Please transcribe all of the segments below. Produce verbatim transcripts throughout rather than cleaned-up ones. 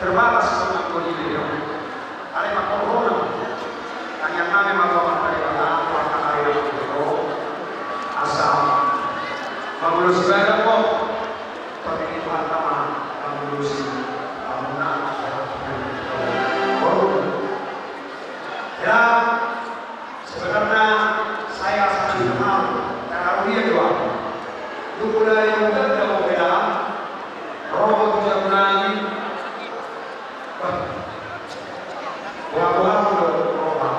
terbatas kemampuan ini, ya. Alai mangkorhon tangiang nami ma tu Amanta Debata, tu angka ari na ro, asa mangulosi badan ho, tondingi Tuhanta ma mangulosi hamuna. Ya, sebenarna saya sangat senang karena dia juga. Dukula yang udah ada mau beda, robo tu jamunan ini. Wah, wah, wah, wah, wah.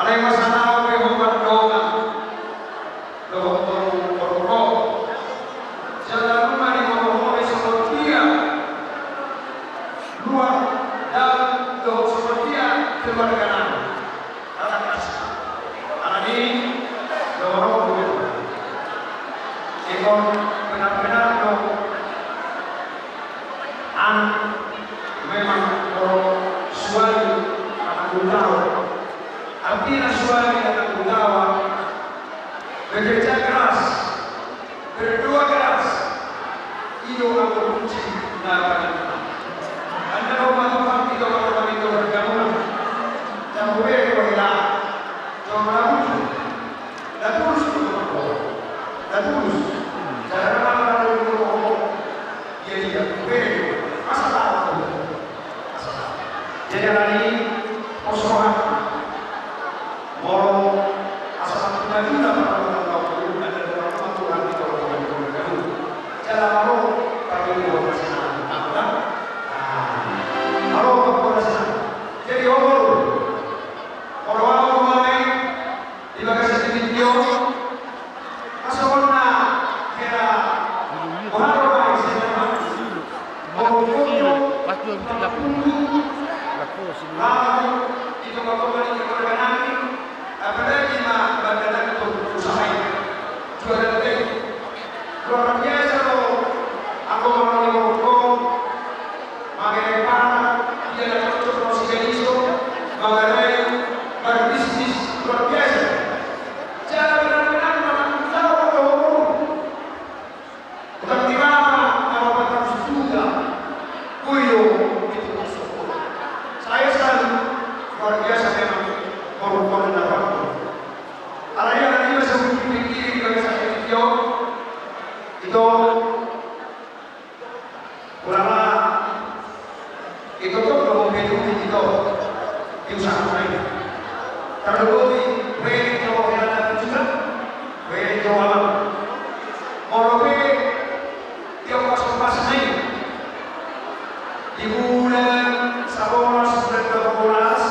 Alai masalah apa yang buat doang? Dohot boru, boru ho. Jala nunga diboto ho be songon dia luar dalan, dohot songon dia keluarga nami. Anak kasih. Anak ini dohot boru. Ingkon benar-benar do anak memang boru suali anak utawa. Artina suali anak utawa. Bekerja keras, berdoa keras. I do anggo kunci na paling utama. Anda mau bantu kami, kita mau kami itu bergabung. Jangan boleh kau hilang. Jangan ragu. Dah tulus tu kau. Dah tulus. Jangan ragu. Jadi, ya, beda. Masa lalu. Jadi, hari ini, pos rohana. Molo asa mangkuna-kuna parmata na uli, ada dohot Tuhan di tengah-tengah keluarga. Jala molo parmata na uli. Nah, molo parmata na uli. Jadi, omor. Molo au mai di bagasan tingki on, asa on na hera boha do ma i sena ma. Molo laku, laku, laku, laku. Lalu itu bapak balik ke keluarga nami, apalagi ma bagasan tu usaha i. Jualan teh. Luar biasa do anggo mangoli borngkon. Mangerekana, ia na cocok ro si Galiso, mangerai berbisnis luar biasa. Jala benar-benar mananggung jawab do umur. Utang di bapa, na delapan ratus juta. Uyo, itu masuk. Saya salut, luar biasa memang. Borngkon na waktu. Alai ia na lima sebut pikir di bagasan video. Itu Ulama, ito tong do hompe dulu ito, di usaha nai. Tarlumobi, weli jo hela na juga, weli jo alam. Molo be, di ongkos-ongkos nai. Di bulan sabolas, bulan dua bolas,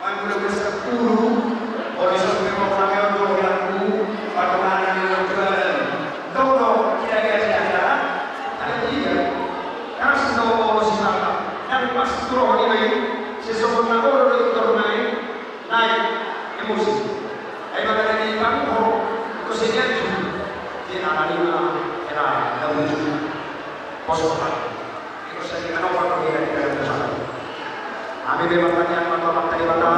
Mangula belas sepuluh, ori sampe mau kami on do hilangku, patungan ni jualan. Dong dong, kira-kira si acara, ada tiga. Kas do olo si mata, dan pas tu roh ni mai, sesungguhnya olo do itu mai, naik emosi. Ai maka dari bangko, kau sedian tu, di anak lima, kena, dan lucu. Kosong lagi. Ito sandiri manopang do hira di dalam dosa. Hami be martangiang ma tu Amanta Debata,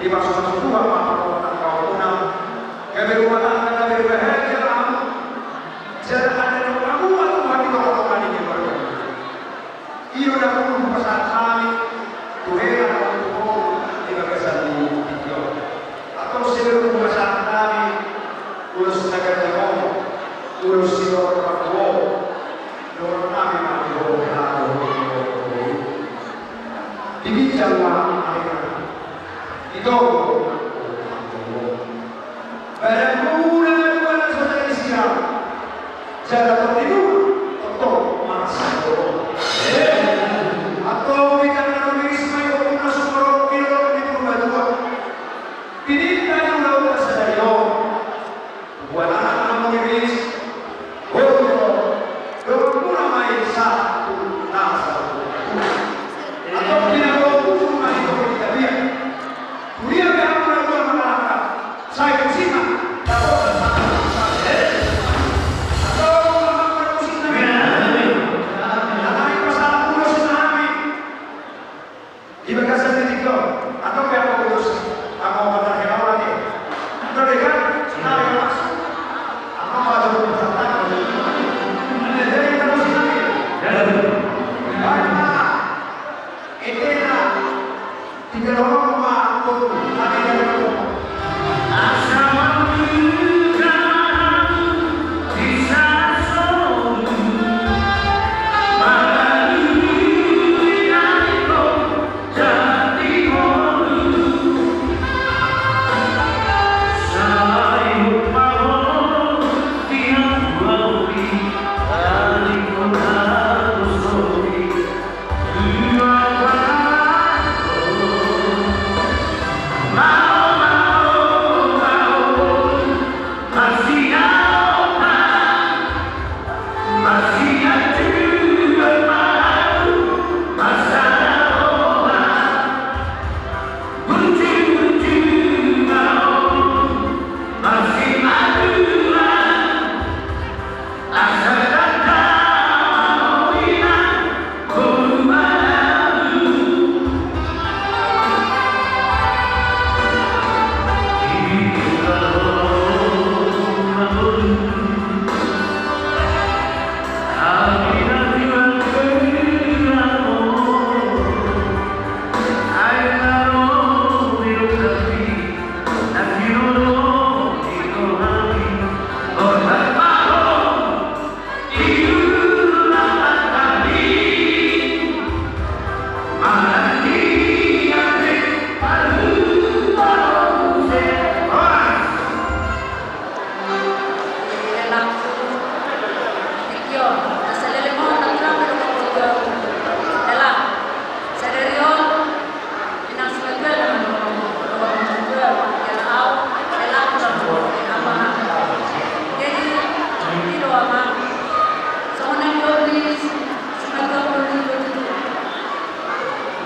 dipasu-pasu Tuhan ma parrumah tangga muna, gabe rumah tangga na berbahagia hamu. Jala anda dohot hamu ma Tuhan di tongah-tongah ni keluarga. I do na perlu pasahat hami tu hela dohot tu boru di bagasan ni video. Atau sebelum pasahat hami, ulos na ganjang on, ulos sitorop rambu on. Dohot nami ma di ho, hela dohot di ho. Di ginjang ma ari na. Di toru. Badanmuna na dua na so jadi sia. Jala tondimuna tongtong marsidohot. Antong bintang na rumiris ma i, ompunna sumorop di dolok ni Purbatua. Pinita di ulaon na sadari on. Buat anak na meriris, boi do, donganmuna ma i sahat tu na sahat tu. Antong pinaboa bujur ma i dohot di tapian. Tudia pe hamu na dua mangalangka, sai tusi ma, dapotan ma. Antong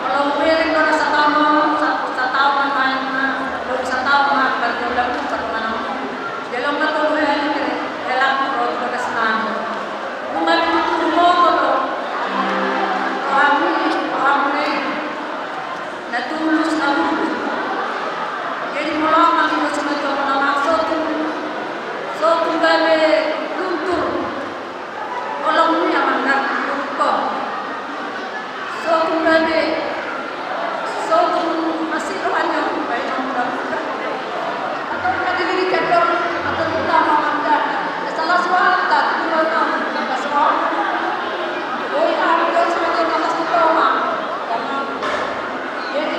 Molo hubereng do na sataon on, sa-, sataon ma main na, dung sataon ma, bagi ulang tu sataon ma. Jalo ma tolu hali, hela tu roti bagas nami. Nunga ditutur moto do. Rohami, rohami na i. Na tulus, na bulus. Jadi molo amang i do sumento molo amang sotung, sotung gabe luntur. Holong ni amang na, ko. Sotung gabe, sotung masih rohanya, baik amang na. Atau na diri kan, atau kita amang na. Salah suara, tak dulu amang, salah suara. Oi, amang, dia sudah salah suara. Jadi,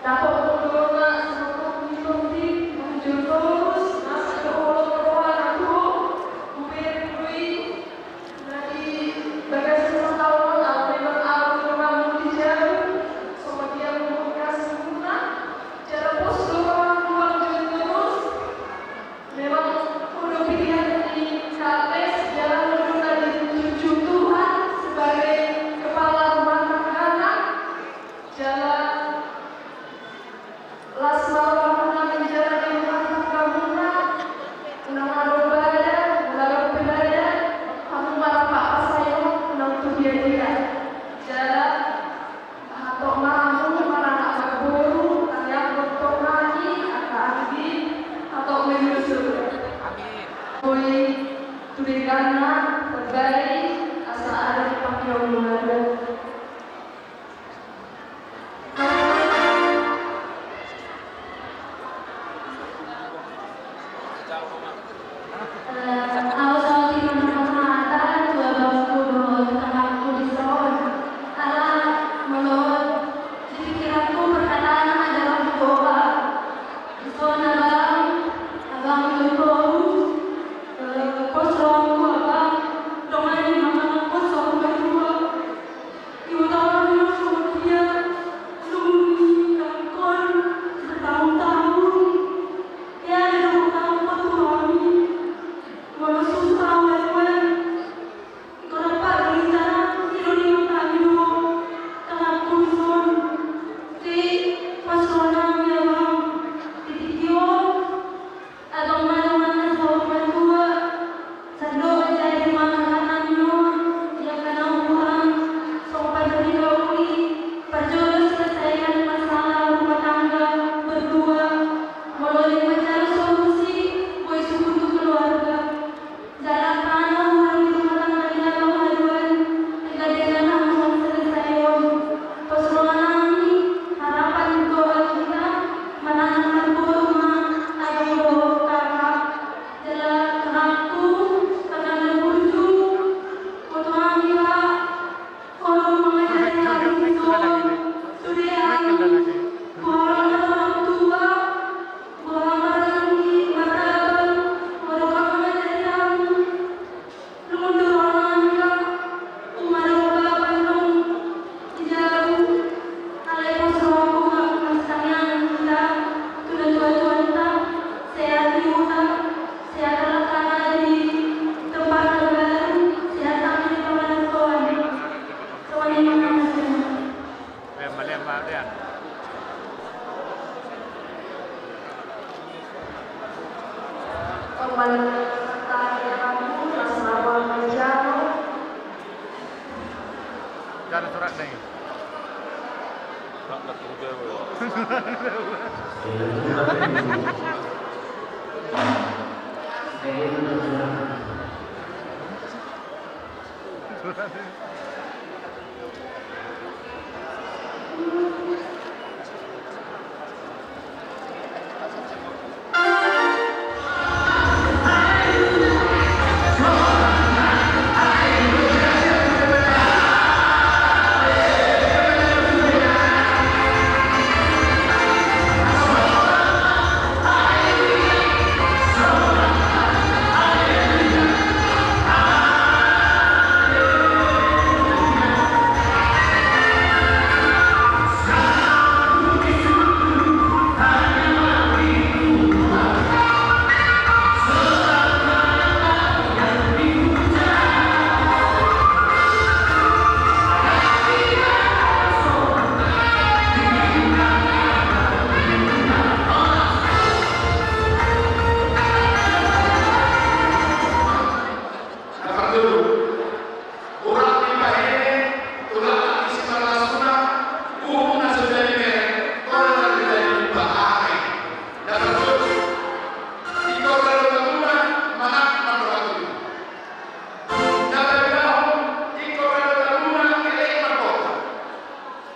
Dapot mudona seluruh di Tondi, mujur torus, masa doholo roha na tuho, buberi dui, na di bagasan sataon, au memang au rumahmu di jauh, songon dia mungkin kasihmuna, jala pos do rohangku manjujung torus. Memang udah pilihan di Kapes, jala udah tadi cucu Tuhan sebagai kepala rumah tanggana, jala las ma rohamuna menjalani rumah tanggamuna, unang adong badan, unang adong pe badan, hamu ma rap pasahathon, unang tu dia-dia. Jala hatop ma hamu maranak marboru, tangiang ma tong hami angka anggi, hatop menyusul. Amin. Boi tu dengganna, baik, asa adong pangkion muna. Eh, au saotik ma marhata tu abangku dohot kakakku dison. Ala molo di pikiranku perkataan na jala huboan. Dison abang, abang dohot, eh, pos rohangku abang, dongani ma pos rohangku abang. Ibu tahu dulu sama dia, nunggu kangkon bertahun-tahun. Dia ada dua tahun bertuah. Jana surat na i.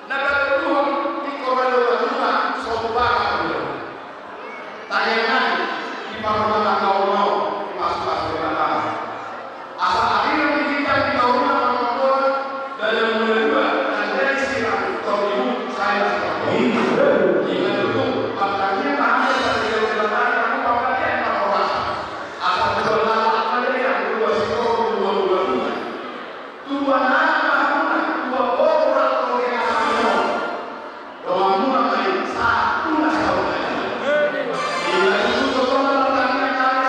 Na patoluhon, ingkon ro do na tua, somba ma tua. Tangiang nami di parumaen na uli on, di pasupasu ni Debata. Asa adong di hita di parumaen na uli on, dalam menua, dan dari sirang, tau ibu, saya, saya. Ingat dulu, pertanyaan, hanya satu yang bertanya, kamu apa dia, apa orang? Asa dua lalat apa dia, dua sikor, dua, dua, dua. Tubuan anak ma hamuna, tubuan boru rap ro di anak ma hamuna. Donganmuna ma i sahat tu na saur matua. Inna tutu tongtong na martangiang nami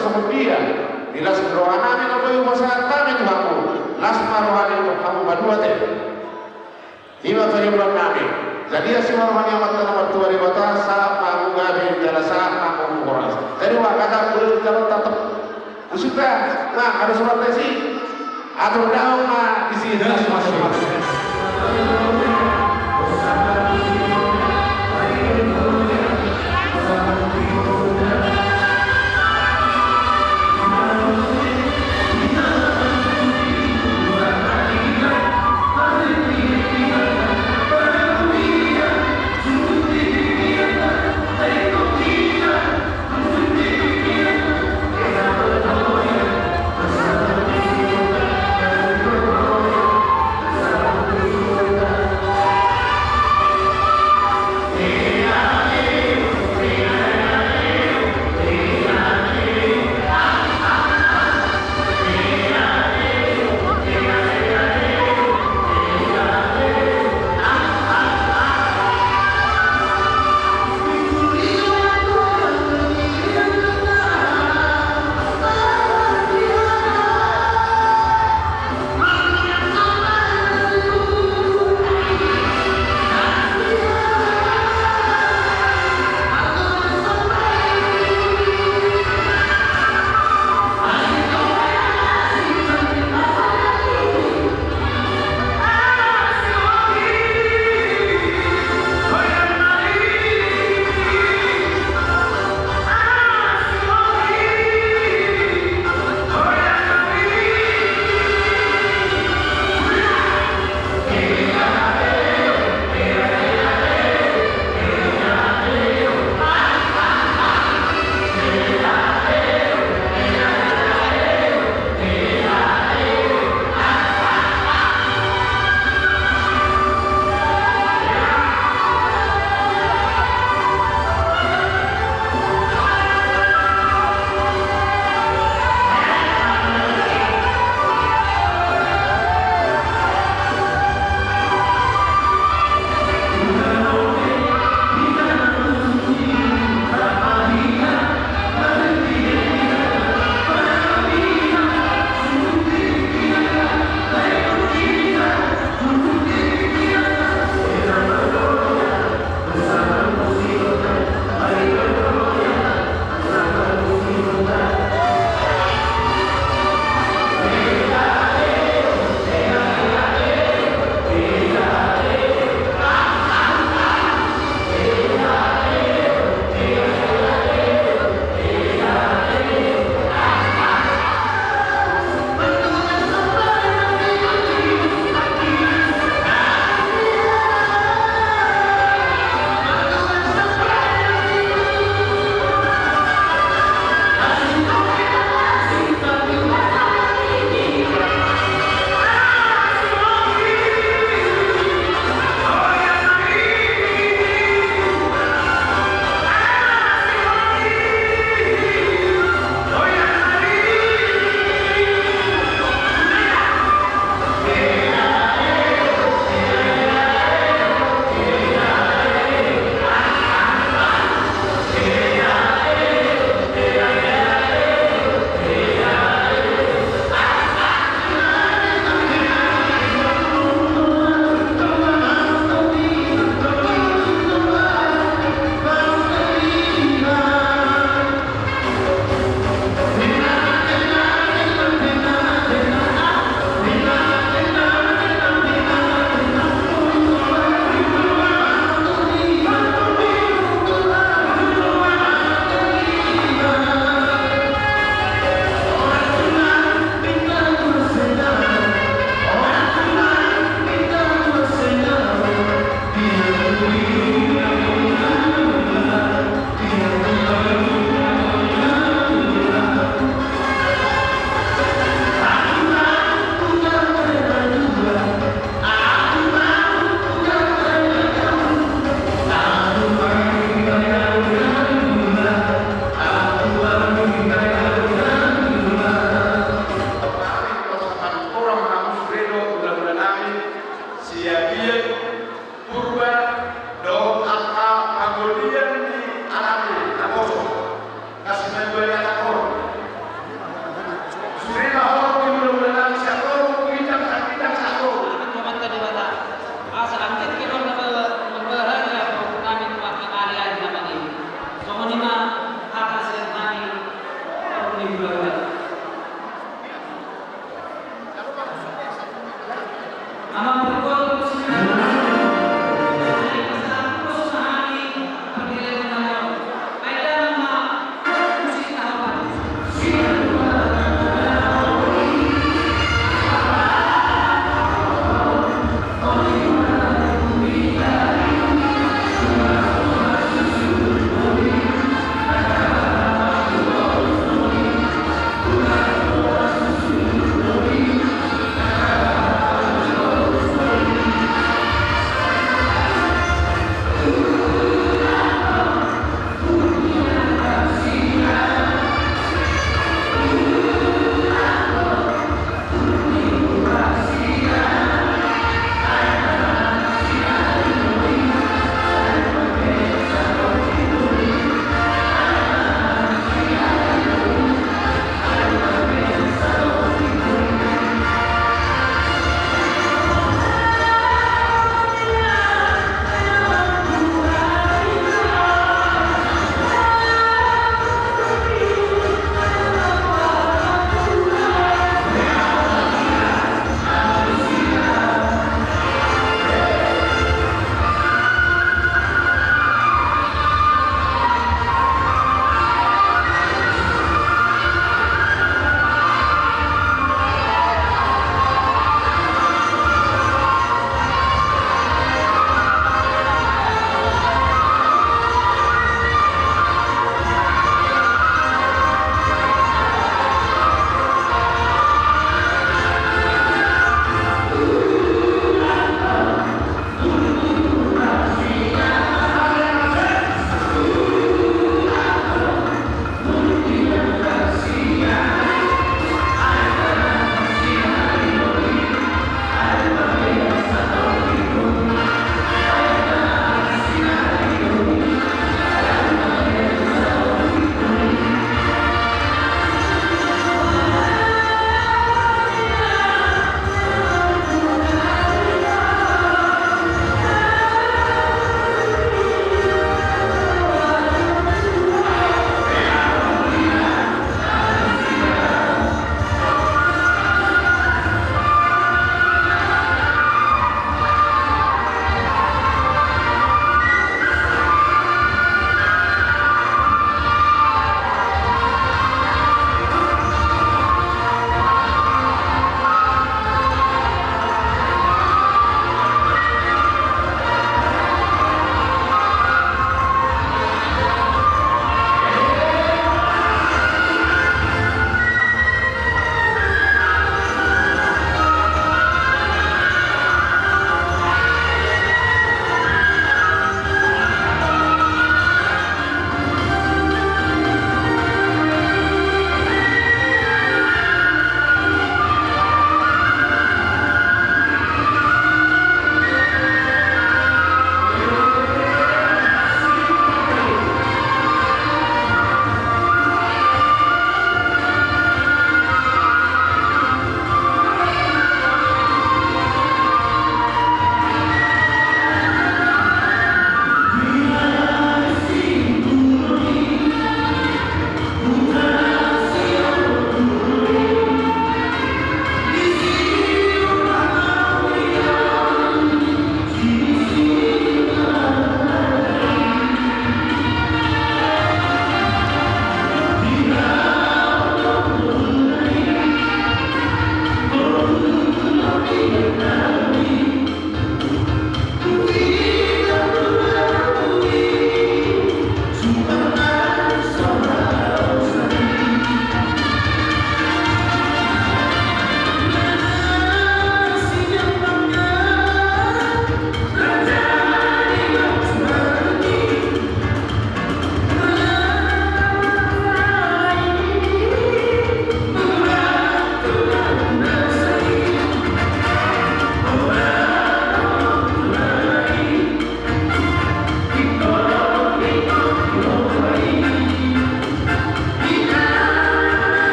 Songon dia, di las ni roha nami na boi hupasahat hami tu hamu, las ma roha ni hamu paduahon. I ma panghirimon nami. Jadi asi ma roha ni Amanta na martua Debata, sahat ma hamu gabe jala sahat ma hamu horas. Jadi huhatahonon do jala tatap. Usik da, na, kada sobat disi. Atur damang ma disi.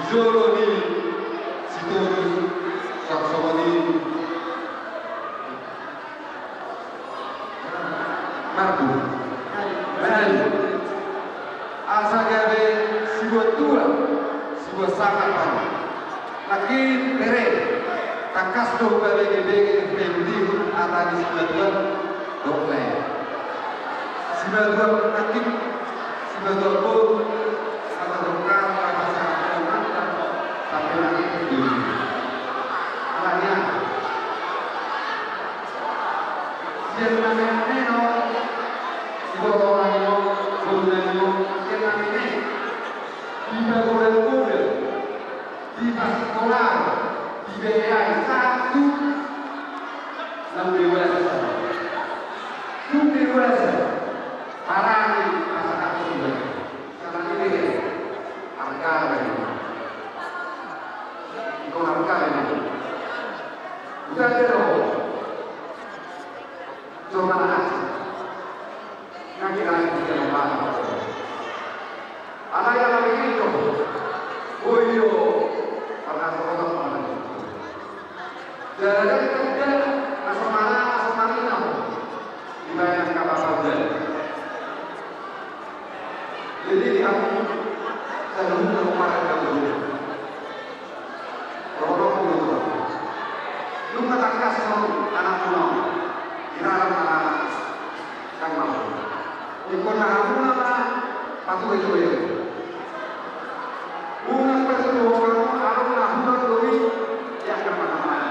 Jolo ni Sitorus, saksomani Marbu. Manalu. Asa gabe sibuat tua, sibuat sangap. Nangkin bere, tangkas do hubege-bege, hubege di hata ni simatua. Dohot lae. Simatua nangkin, simatua boru, simatua boru, sampe nangkin di. Alani aha? Sian na meme on, siboto nami on, boru nami on, sian na meme. Dipagodang-godang, dipasikola, dibereai sahat tu naung dewasa. Naung dewasa, barani pasahathon ibana. Sala ni bere, arga bere. Ingkon arga bere. Udah bere. Cuma nasi. Nga kira-kira. Alai ala begitu. Boyo. Pernah sekolah mana? Jalan kerja, asomana, asomana. Dibayar kapal udah. Jadi di kampung, saya dulu kalau para dulu. Rorong dulu. Lu kata kasih anakmu. Dilarang anak. Kan mau. Ingkon na hamuna ma patuhe-tuhe. Unang patuhe hamu, adong na hurang dohot i, ya, kan mana-mana.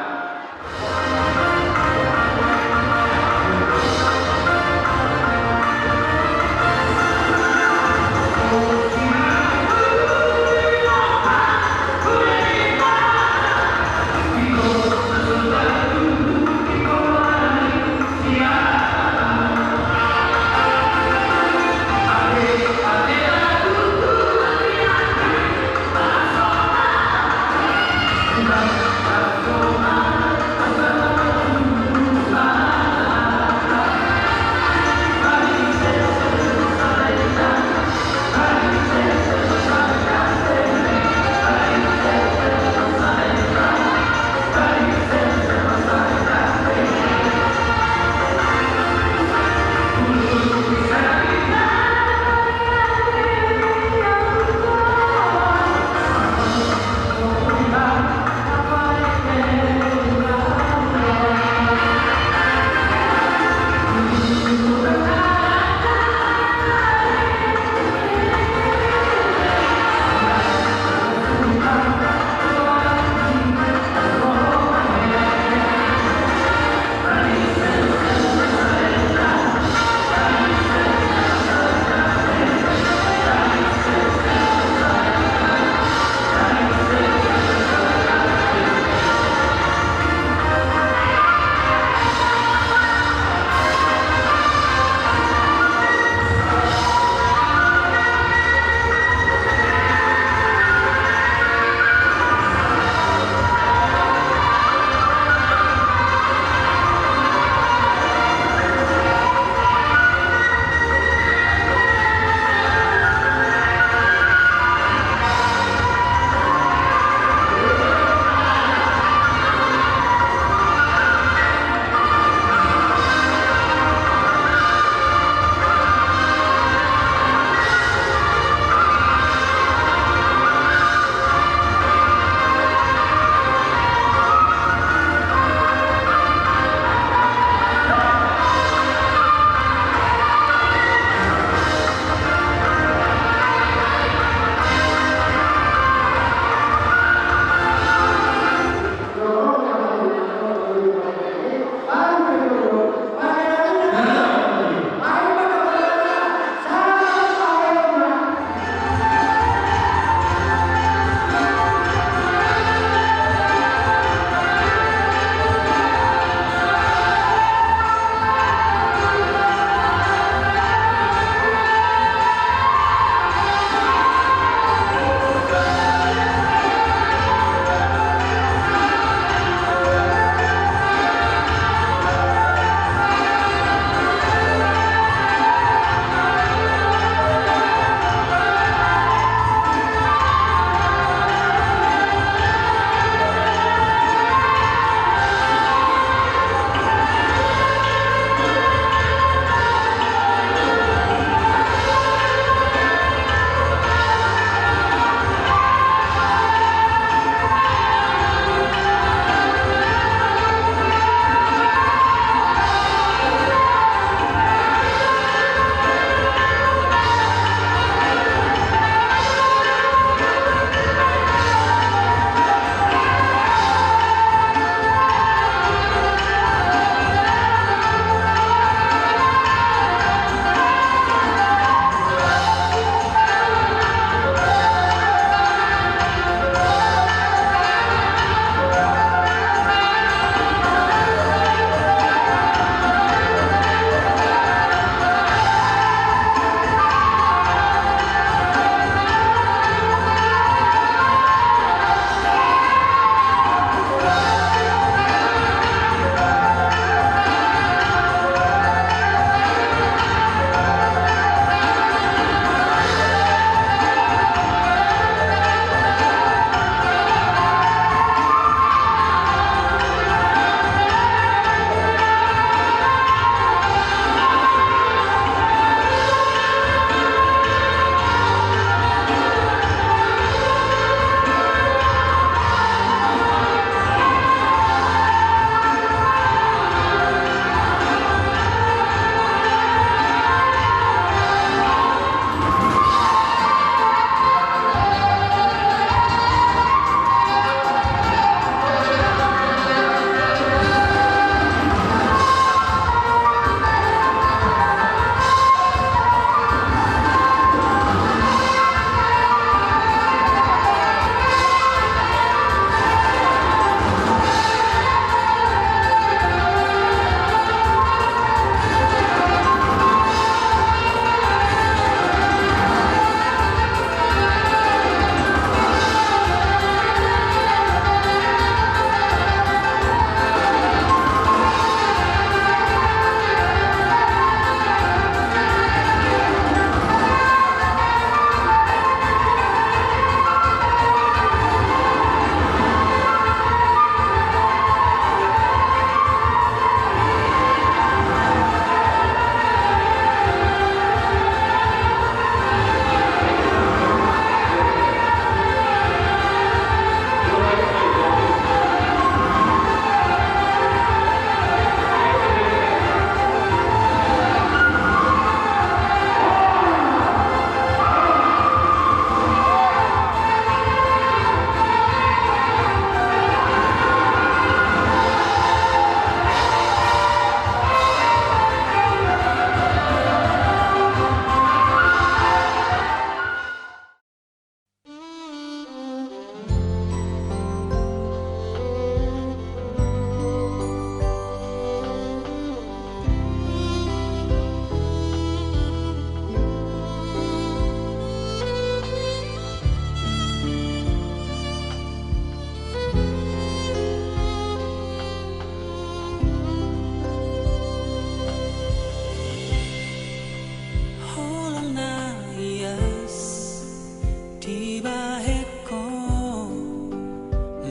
Dibahen ho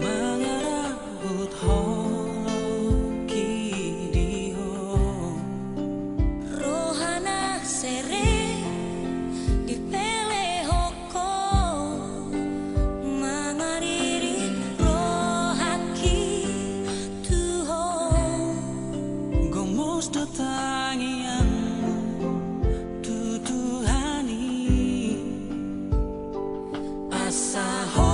mangarahut holongki di ho. Roha na serep dipelehon ho, mangaririt rohangki tu ho. Gomos do tangiangmu tu Tuhan i, asa ho